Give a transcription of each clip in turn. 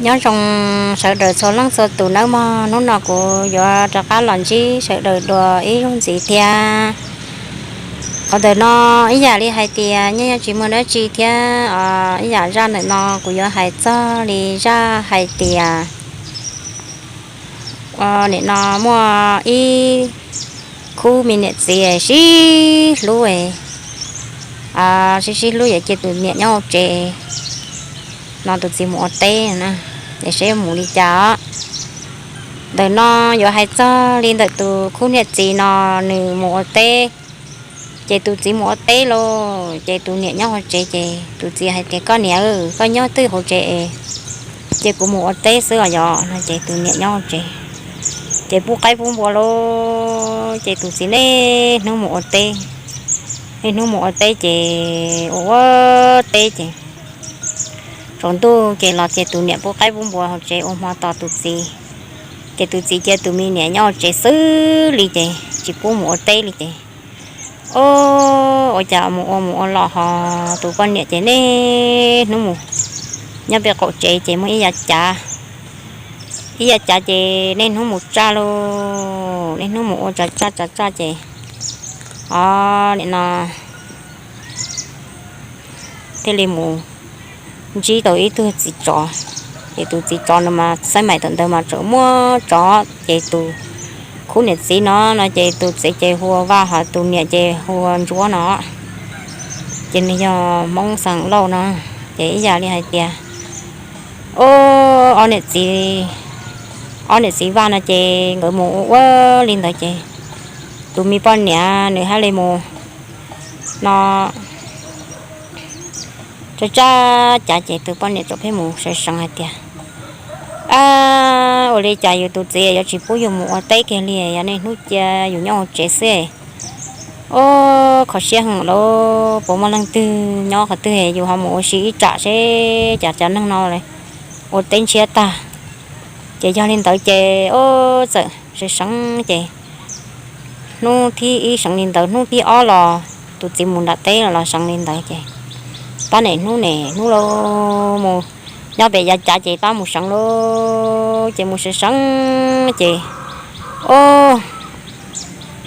Nyob zoo sawv daws txhua leej txhua tus nawb mog, hnub no kuv yuav rov qab los ntsib sawv daws dua ib zaug ntxiv thiab. Qhov ntawm no ib yam li hais tias nyob nyob tsis muaj dab tsi thiab, ib yam zaj ntawm no kuv yuav hais txog li zaj hais tias nim no muaj ib khub me niam txiv sib hlub, sib sib hlub yuav cia tus niam nyob hauv tsev no tus txiv mus ua teb na, es seb mus li cas os. Ntawm no yuav hais txog li ntawm tus khub niam txiv no nws mus ua teb, ces tus txiv mus ua teb lauj, ces tus niam nyob hauv tsev, ces tus txiv hais tias koj niam, koj nyob twj hauv tsev es cia kuv mus ua teb xwb os yog no, ces tus niam nyob hauv tsev, ces pub qaib pub npua lauj, ces tus txiv niaj hnub mus ua teb, niaj hnub mus ua teb ces ua ua teb ces tsaus ntuj ces los ces tus niam pub qaib pub npua hauv tsev ua hmo tos tus txiv, ces tus txiv cia tus me niam nyob hauv tsev xwb li ces tsis pub mus ua teb li ces, o, ua cas mus ua mus ua los ho tus poj niam ces niaj hnub mus nyob pem qaum tsev ces muaj ib yav cav, ib yav cav ces niaj hnub mus tsaj lauj, niaj hnub mus ua tsav tsaj tsav tsaj ces, o, nim no thiaj li mus ntsib tau ib tug txiv tsov, ces tus txiv tsov no mas xaib maim thaum ntawd mas tseem muaj tsov, ces tus khub niam txiv no no ces tus txiv ces hu ua Vaj, ho tus niam ces hu ua Ntsuab no, ces nws yog Hmoob xeem Lauj no, ces ib yam li hais tias, o, ob niam txiv, ob niam txiv Vaj no ces nkawd mus ua ua li ntawd ces tus me poj niam nws thiaj li mus no tsav tsaj cav ces tus poj niam txawm pheej mus seev seev hais tias, a, ua li cas yus tus txiv yuav tsis pub yus mus ua teb kiag li, yog niaj hnub cia yus nyob hauv tsev xwb. O, kho siab heev lauj, puas muaj leej twg nyob qhov twg yus ho mus ua si ib tsam seb cas cov neeg no ua teb ntshiab tag. Ces yog li ntawd ces, o, txawm seev seev ces hnub thib ib seev li ntawd, hnub thib ob los tus txiv mus nram teb los seev li ntawd ces tab niaj hnub niaj hnub los mus nyob pem yav cav ces tab mus seev lauj, ces mus seev seev ces, o,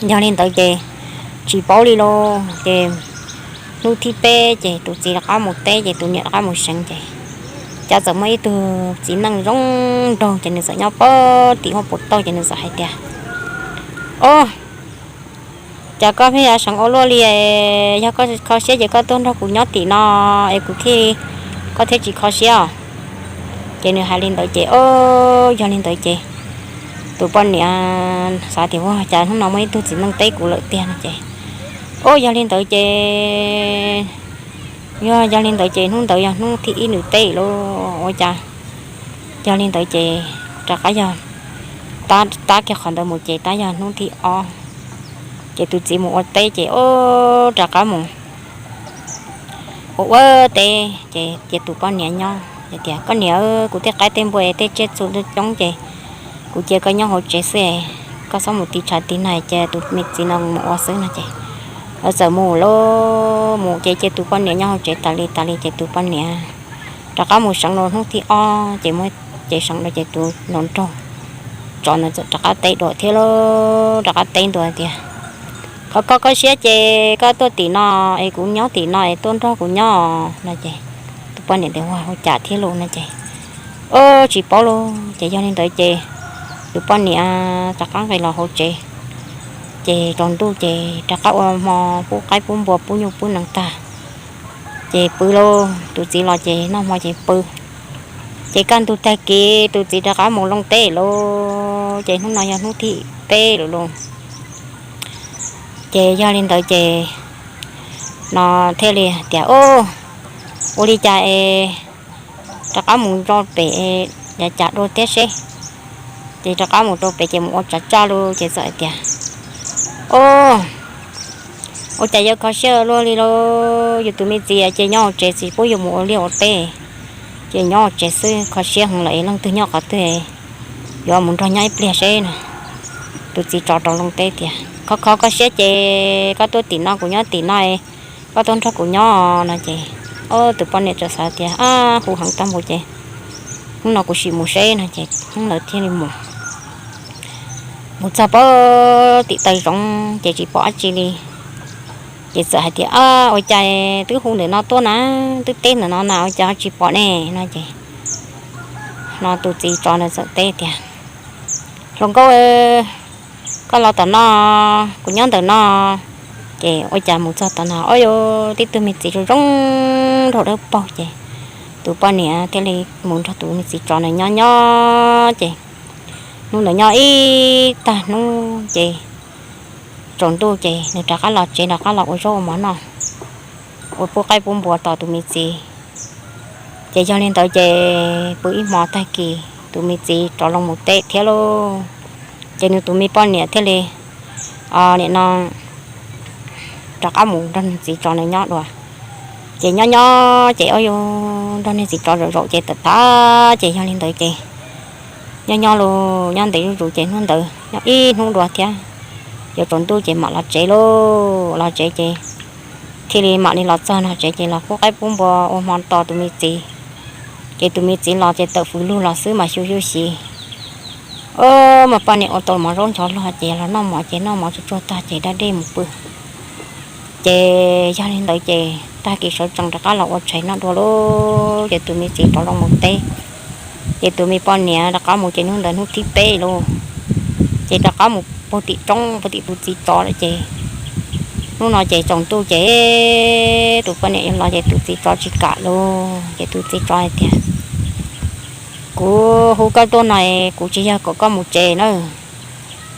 yog li ntawd ces tsis paub li lauj, ces hnub thib peb ces tus txiv rov qab mus teb ces tus niam rov qab mus seev ces cas txawm muaj ib tug txiv neej zoo nraug ces nws txawm nyob pem tim huab puas tauj ces nws txawm hais tias, o, cas koj pheej yuav seev ua luaj li, yog koj kho siab ces koj tuaj nrog kuv nyob tim no es kuv thiaj, koj thiaj tsis kho siab os. Ces nws hais li ntawd ces, o, yog li ntawd ces tus poj niam xav tias, ua cas hnub no muaj ib tug txiv neej teb kuv lawm tiag no ces, o, yog li ntawd ces, yog, yog li ntawd ces hnub ntawd yog hnub thib ib nws teb lauj, ua cas, yog li ntawd ces rov qab yog, tab, tab kiag qhov ntawd mus ces tab yog hnub thib ob, ces tus txiv mus ua teb ces, o, rov qab mus ua ua teb ces cia tus poj niam nyob ces tias, koj niam, kuv tej qaib tej npua tej tsiaj txhu coob ces kuv cia koj nyob hauv tsev xwb, koj txhob mus tiv tshav tiv nag, cia tus me txiv no mus ua xwb no ces, o, txawm mus lauj, mus ces cia tus poj niam nyob hauv tsev tas li tas li ces tus poj niam rov qab mus seev los hnub thib ob ces muab, ces seev los ces tus nraug tsov ntawd txawm rov qab teb dua thiab lauj, rov qab teb ntua tias, qhov kho koj siab ces koj tuaj tim no es kuv nyob tim no es tuaj nrog kuv nyob no ces tus poj niam tias, ua, ua cas thiab lauj no ces, o, tsis paub lauj. Ces yog li ntawd ces tus poj niam rov qab nqis los hauv tsev, ces tsaus ntuj ces rov qab ua hmo pub qaib pub npua pub nyuj pub nees tag ces pw lauj, tus txiv los ces noj hmo ces pw. Ces kaj ntug tag kis tus txiv rov qab mus loo teb lauj, ces hnub no yog hnub thib peb lawm lauj. Ces yog li ntawd ces no thiaj li tias, o, ua li cas es rov qab mus rau pem yav cas dua thiab seb. Ces rov qab mus rau pem ces mus ua tsav tsaj lauj ces txawm hais tias, o, ua cas yuav kho siab luaj li lauj, yus tus me txiv ces nyob hauv tsev tsis pub yus mus ua liaj ua teb, ces nyob hauv tsev xwb, kho siab heev lawm es leej twg nyob qhov twg yuav mus nrog nyob ib pliag seb no. Tus txiv tsov rov loo teb tias, kho kho koj siab ces koj tuaj tim no kuv nyob tim no, koj tuaj nrog kuv nyob no ces, o, tus poj niam txawm xav tias, ab, hu heev tag npaum ces Hnub no kuv sim mus seb no ces hnub ntawd thiaj li mus. Mus txog pem tim taw zoov ces tsis pom dab tsi li. Ces txawm hais tias, Ua cas twb hu ntawm no tuaj na, twb teb ntawm no na, ua cas tsis pom ne? No ces no tus txiv tsov ntawd txawm teb tias, Hluas nkauj, koj los tom no, kuv nyob ntawm no. Ces ua cas mus txog tom no, o, yog tib tug me txiv zoo zoo nraug dawb paug. Ces tus poj niam thiaj li mus nrog tus me txiv tsov ntawd nyob nyob ces hnub ntawd nyob ib tag hnub ces tsaus ntuj ces nws rov qab los tsev rov qab los ua zaub ua mov noj, ua pub qaib pub npua tos tus me txiv. Ces yog li ntawd ces pw ib hmo tag kis tus me txiv rov los mus teb thiab lauj. Ces nws tus me poj niam thiaj li, nim no rov qab mus nrog niag txiv tsov ntawd nyob dua. Ces nyob nyob ces o, yog nrog niag txiv tsov zaum zaum ces tag tag ces yog li ntawd ces nyob nyob los nyob ntev zuj zus ces hnub ntawd nyob ib hnub dua thiab yuav tsaus ntuj ces mam los tsev lauj. Los tsev ces thiaj li mam li los txog no tsev ces los pub qaib pub npua ua hmo tos tus me txiv. Ces tus me txiv los ces tawm fws lug los xwb mas xyu xyuj xis. Mas poj niam ua tau mov zaub nchov log ces los noj mov ces noj mov tsuag tsuag tag ces da dej mus pw. Ces yog li ntawd ces tag kis sawv tsees rov qab los ua tshais noj dua lauj. Ces tus me txiv rov los mus teb. Ces tus me poj niam rov qab mus ces hnub ntawd hnub thib peb lauj. Ces rov qab mus pug tim roob pug tim tus txiv tsov lawm ces hnub no ces tsaus ntuj ces tus poj niam yuav los ces tus txiv tsov tsis kam lauj. Ces tus txiv tsov hais tias, Kuv hu koj tuaj no kuv tsis yog kom koj mus tsev na.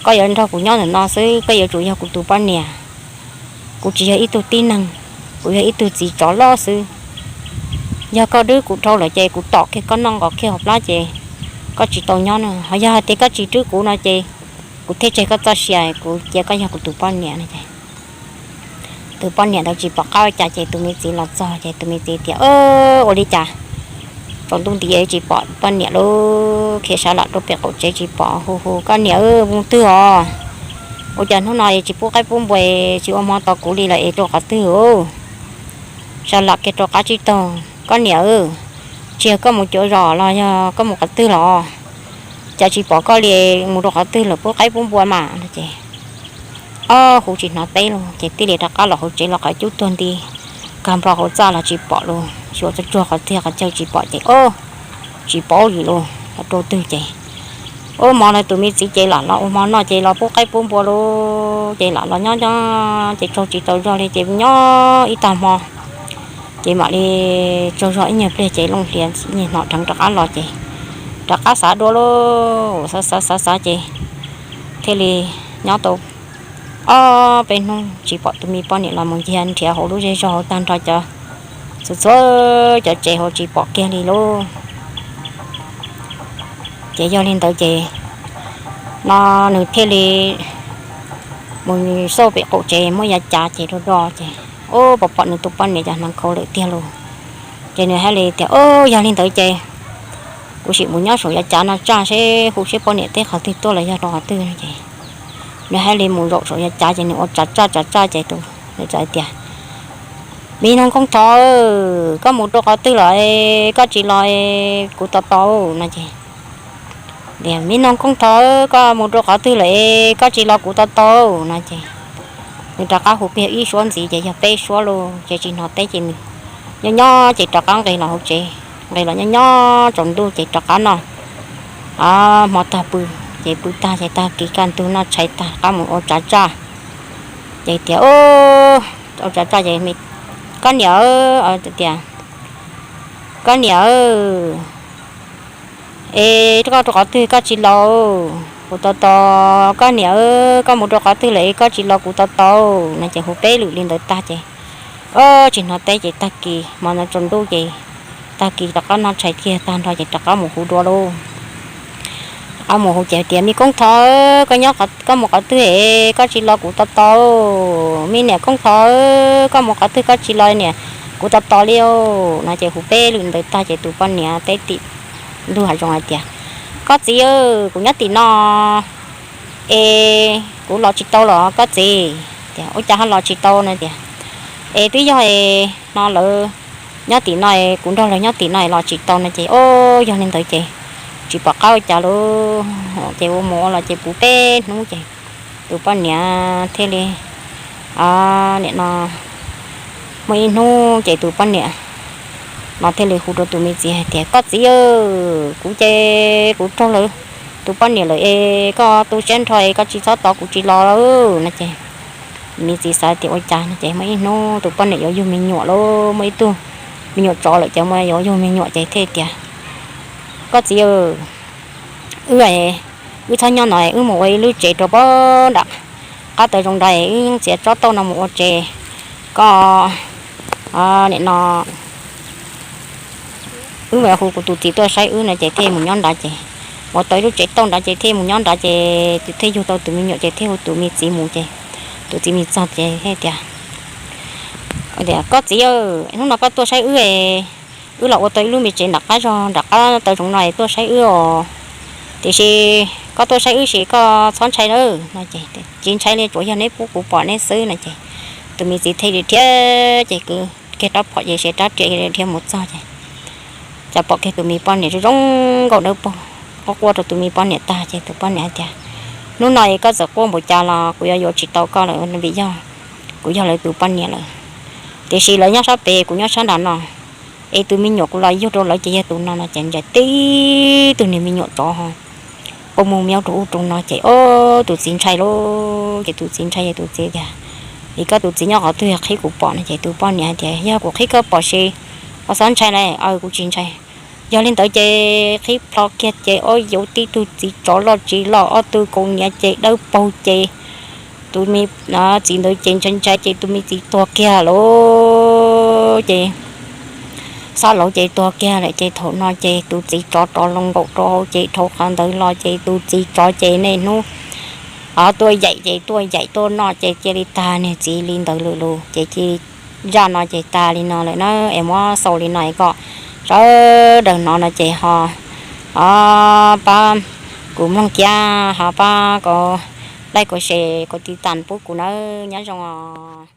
Koj yuav nrog kuv nyob ntawm no xwb, koj yuav tsum yog kuv tus poj niam. Kuv tsis yog ib tug tib neeg, kuv yog ib tug txiv tsov loj xwb. Yog koj rub kuv dhau lawm ces kuv tom kiag koj noj nqos kiag hauv plab ces koj tsis tau nyob na. Ho yog hais tias koj tsis rub kuv no ces kuv thiaj tseg koj txoj sia, kuv cia koj yog kuv tus poj niam no ces tus poj niam ntawd tsis pom qab ua cas ces tus me txiv los txog ces tus me txiv tias, Ua li cas tsaus ntuj nti tsis pom poj niam lauj? Khiav sab lam rau pem qaum tsev tsis pom, hu hu, Koj niam, mus twg os? Ua cas hnub no es tsis pub qaib pub npua, tsis ua hmo tos kuv li lawm es rau qhov twg? Sab lam kiag rov qab tsib taug, Koj niam, tsis yog koj mus cuav zos los yog koj mus qhov twg los? Cas tsis pom koj li, mus rau qhov twg lawm, pub qaib pub npua mas no ces ob hu tsis hnov teb los ces thiaj li rov qab los hauv tsev los qhov cub tuag nti, kag nplo hauv txaj los tsis pom los xyuas tsuag tsuag qhov twg qhov chaw tsis pom ces ob tsis paub li los rau twg ces ob hmo no tus me txiv ces lam los ua hmo noj ces los pub qaib pub npua los ces lam los nyob nyob ces tsaug tsis tau zog li ces nyob ib tag hmo ces mam li tsaug zog ib nyuag pliag ces Looj Hlias niag hnov dheev rov qab los ces rov qab xav dua lauj, xav xav xav xav ces thiaj li nyob tau ob peb hnub tsis pom tus me poj niam los mus ncig nrhiav hauv lub zej zog hauv tag nrho cov txhua txhua cov tsev hauv tsis pom kiag li lauj. Ces yog li ntawd ces no nws thiaj li mus xauj pem qaum tsev muaj yav cav ces do do ces ub pom pom nws tus poj niam cov hneev khau lawm tiag lauj. Ces nws thiaj li tias, Ub, yog li ntawd ces kuv sim mus nyob saum yav cav no tsaj seb hu seb poj niam teb qhov twg tuaj los yog rau qhov twg no ces nws thiaj li mus zaum saum yav cav ces nws ua tsav tsaj tsav tsaj ces tus nws txawm hais tias, Me noog koob thov, koj mus rau qhov twg lawm es koj tsis los es kuv tos tos no ces, Me noog koob thov, koj mus rau qhov twg lawm es koj tsis los kuv tos tos no ces nws rov qab hu kiag ib suab ntxiv ces yog peb suab lauj ces tsis hnov teb ces nws nyob nyob ces rov qab nqis los hauv tsev, nqis los nyob nyob tsaus ntuj ces rov qab noj hmo tag pw. Ces pw tag ces tag kis kaj ntug noj tshais tag rov qab mus ua tsav tsaj. Ces tias, Ua tsav tsaj ces, Koj niam, tias, Koj niam, es koj rau qhov twg koj tsis los kuv tos tos? Koj niam, koj mus rau qhov twg lawm es koj tsis los kuv tos tos no ces hu peb lwm li ntawd tag ces tsis hnov teb ces tag kis hmo ntawd tsaus ntuj ces tag kis rov qab noj tshais kiag tag nrho ces rov qab mus hu dua lauj. Rov qab mus hu ces tias, Me koob thov, koj nyob, koj mus qhov twg es koj tsis los kuv tos tos? Me niam koob thov, koj mus qhov twg koj tsis los niam, kuv tos tos li no ces hu peb lwm ntawd tag ces tus poj niam teb tim ntug hav zoov hais tias, Koj txiv, kuv nyob tim no es kuv los tsis tau los koj txiv. Tias, Ua cas ho los tsis tau no? Tias, Es twb yog es no lawv nyob tim no, kuv nrog lawv nyob tim no los tsis tau no ces, o, yog li ntawd ces tsis pom qab ua cas lawm ces ua mus ua los ces puv peb hnub ces tus poj niam thiaj li, nim no muaj ib hnub ces tus poj niam no thiaj li hu rau tus me txiv hais tias, koj txiv, kuv ces kuv raug lawv tus poj niam lawm es koj tu siab nrho es koj tsis txhob tos kuv tsis los no ces me txiv xav tias ua cas no ces muaj ib hnub tus poj niam yuav yug me nyuam lauj, muaj ib tug me nyuam tsov lawm ces muaj yuav yug me nyuam ces thiaj tias, koj txiv, wb, wb txhob nyob no, wb mus ua ib lub tsev rau pem nram qab taw zoo nrad, wb txiav tsob tauj no mus ua tsev, koj, nim no wb mus hu kuv tus txiv tuaj saib wb no ces thiaj mus nyob nrad ces ua tau ib lub tsev tauj nrad ces thiaj mus nyob nrad ces thiaj yug tau tus me nyuam ces thiaj hu tus me txiv mus ces tus txiv mus txog ces thiaj tias, koj txiv, hnub no koj tuaj saib wb, wb los ua tau ib lub me tsev nram qab zog nram qab taw zoov no es tuaj saib wb os, tiam sis koj tuaj saib wb ces koj txhob ntshai lawm no ces, tsis ntshai li, tsuas yog neb pub kuv pom neb xwb no ces tus me txiv thiaj li dhia ces kwv kiag rab phom ces siav rab riam dhia mus txog ces cas pom kiag tus me poj niam zoo zoo nkauj dawb paug quaj quaj rau tus me poj niam tag ces tus poj niam hais tias, hnub no es koj txawm quaj npaum cas los kuv yuav yuav tsis tau koj lawm vim yog kuv yog lawv tus poj niam lawm, tiam sis lawv nyob sab pem kuv nyob sab nram no, es tus me nyuam kuv los yug rau lawv ces yog tus no no ces ntsais tib tug niag me nyuam tsov ho pw mus miaub rau ub rau no ces o, tus txiv ntshai lauj ces tus txiv ntshai ces tus txiv tias, es koj tus txiv nyob qhov twg qhib kuv pom no ces tus poj niam hais tias, yog kuv qhib koj pom ces koj txhob ntshai na. Aw, kuv tsis ntshai. Yog li ntawd ces qhib plho kiag ces o, yus tib tug txiv tsov loj tsis loj ob tug kaus hniav ces dawb paug ces tus me txiv ntawd ces ntshai ntshai ces tus me txiv tuag kiag lauj ces xob lauv ces tuag kiag lawm ces thaum no ces tus txiv tsov rov los nkaum rau hauv ces dhau qhov ntawd los ces tus txiv tsov ces niaj hnub tuaj yaim ces tuaj yaim tuaj noj ces cia li tag niag txiv li ntawd lawm lauj ces cia li zaj no ces tag li no lawm na es muab xaus li no es kom sawv daws hnov no ces ho, o, pab kuv mloog thiab ho pab kom like, kom share, kom tiv tas pub kuv nawb, nyob zoo os.